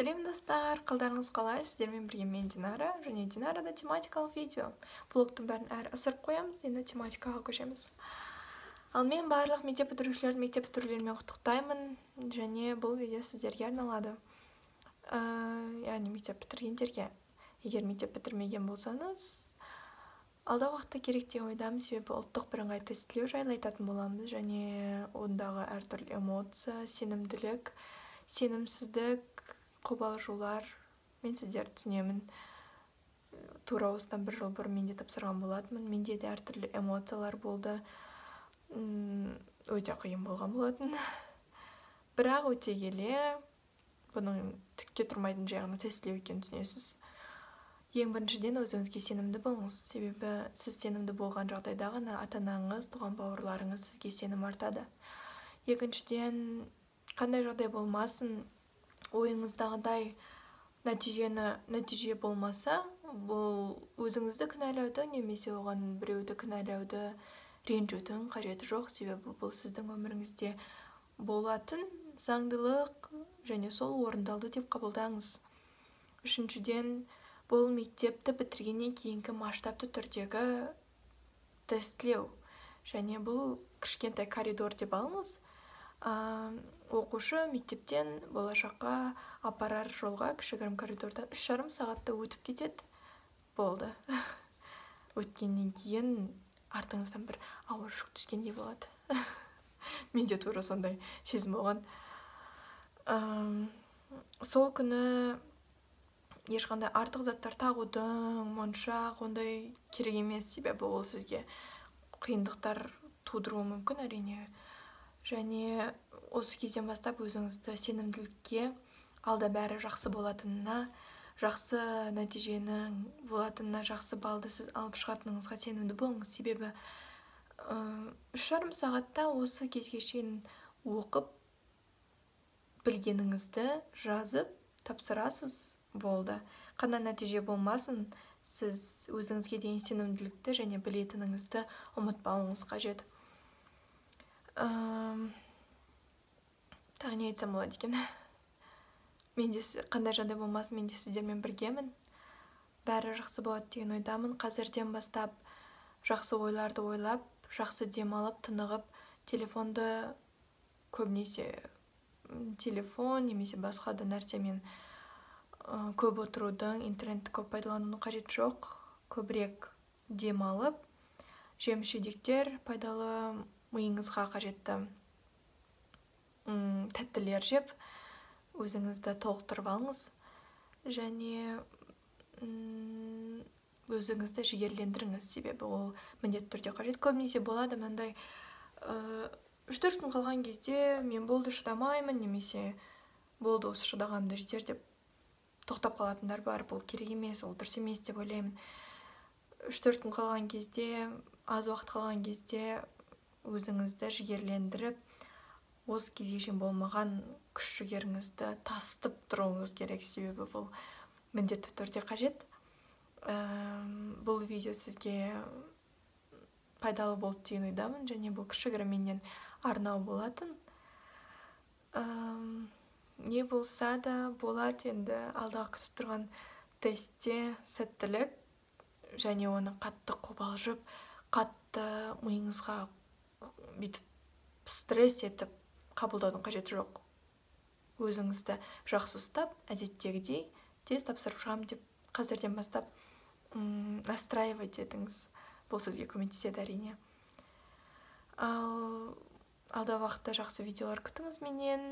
Сәлем, достар! Қалдарыңыз қалай? Сіздермен бірге мен, Динара, және Динарада тематикалық видео. Влогтың бәрін әрі ысырып қоямыз, енді тематикаға көшеміз. Ал мен барлық мектеп бітірушілерді мектеп бітірулерімен құттықтаймын, және бұл видео сіздерге арналады. Яғни мектеп бітіргендерге. Егер мектеп бітірмеген болсаңыз, алдағы уақытта керек деп ойдамын, себебі ұлттық бірыңғай тестілеу жайлы айтатын боламыз және ондағы әртүрлі эмоция, сенімділік, сенімсіздік, қобалжулар. Мен сіздерді түсінемін. Тура осыдан бір жыл бұрын мен де тапсырған болатынмын. Менде де әртүрлі эмоциялар болды. Өте қиын болған болатын. Бірақ өте келе бұның түкке тұрмайтын жай ғана тестілеу екенін түсінесіз. Ең біріншіден, өзіңізге сенімді болыңыз, себебі сіз сенімді болған жағдайда ғана ата-анаңыз, туған бауырларыңыз сізге сенім артады. Екіншіден, қандай жағдай болмасын, ойыңыздағыдай нәтиже болмаса, бұл өзіңізді кінәлаудың немесе оған біреуді кінәлауды, ренжудің қажеті жоқ, себебі бұл сіздің өміріңізде болатын заңдылық және сол орындалды деп қабылдаңыз. Үшіншіден, бұл мектепті бітіргеннен кейінгі масштабты түрдегі тестілеу және бұл кішкентай коридор деп алыңыз. Оқушы мектептен болашаққа апарар жолға кішігірім коридордан 3,5 сағатта өтіп кетеді, болды. Өткеннен кейін артыңыздан бір ауыр жүк түскендей болады. Менде тура сондай сезім болған. Сол күні ешқандай артық заттар тағудың, моншақ ондай керек емес, себебі ол сізге қиындықтар тудыруы мүмкін, әрине. Және осы кезден бастап өзіңізді сенімділікке, алда бәрі жақсы болатынына, жақсы нәтиженің болатынына, жақсы балды сіз алып шығатыныңызға сенімді болыңыз. Себебі 3,5 сағатта осы кезге шейін оқып, білгеніңізді жазып, тапсырасыз, болды. Қандай нәтиже болмасын, сіз өзіңізге деген сенімділікті және білетініңізді ұмытпауыңыз қажет. Тағы не айтсам болады екен? Мен де, қандай жағдай болмасын, мен де сіздермен біргемін. Бәрі жақсы болады деген ойдамын. Қазірден бастап жақсы ойларды ойлап, жақсы демалып, тынығып, телефонды көбінесе телефон немесе басқа да нәрсемен көп отырудың, интернетті көп пайдаланудың қажеті жоқ. Көбірек демалып, жеміс жидектер пайдалы, миыңызға қажетті тәттілер жеп, өзіңізді толықтырып алыңыз және өзіңізді жігерлендіріңіз, себебі ол міндетті түрде қажет. Көбінесе болады мынандай: 3-4 күн қалған кезде мен болды, шыдамаймын немесе болды, осы шыдағанымда жетер деп тоқтап қалатындар бар. Бұл керек емес, ол дұрыс емес деп ойлаймын. 3-4 күн қалған кезде, аз уақыт қалған кезде өзіңізді жігерлендіріп, осы кезге шейін болмаған күш жігеріңізді тасытып тұруыңыз керек, себебі бұл міндетті түрде қажет. Бұл видео сізге пайдалы болды деген ойдамын және бұл кішігірім менен арнау болатын. Не болса да болады. Енді алдағы күтіп тұрған тестте сәттілік және оны қатты қобалжып, қатты миыңызға бүйтіп стресс етіп қабылдаудың қажеті жоқ. Өзіңізді жақсы ұстап, әдеттегідей тез тапсырып шығамын деп қазірден бастап настраивать етіңіз. Бұл сізге көмектеседі, әрине. Ал алдағы уақытта жақсы видеолар күтіңіз менен.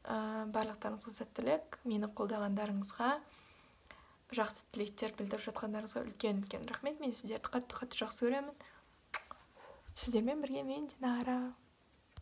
Барлықтарыңызға сәттілік! Мені қолдағандарыңызға, жақсы тілектер білдіріп жатқандарыңызға үлкен үлкен рахмет. Мен сіздерді қатты қатты жақсы көремін. Сіздермен бірге мен, Динара.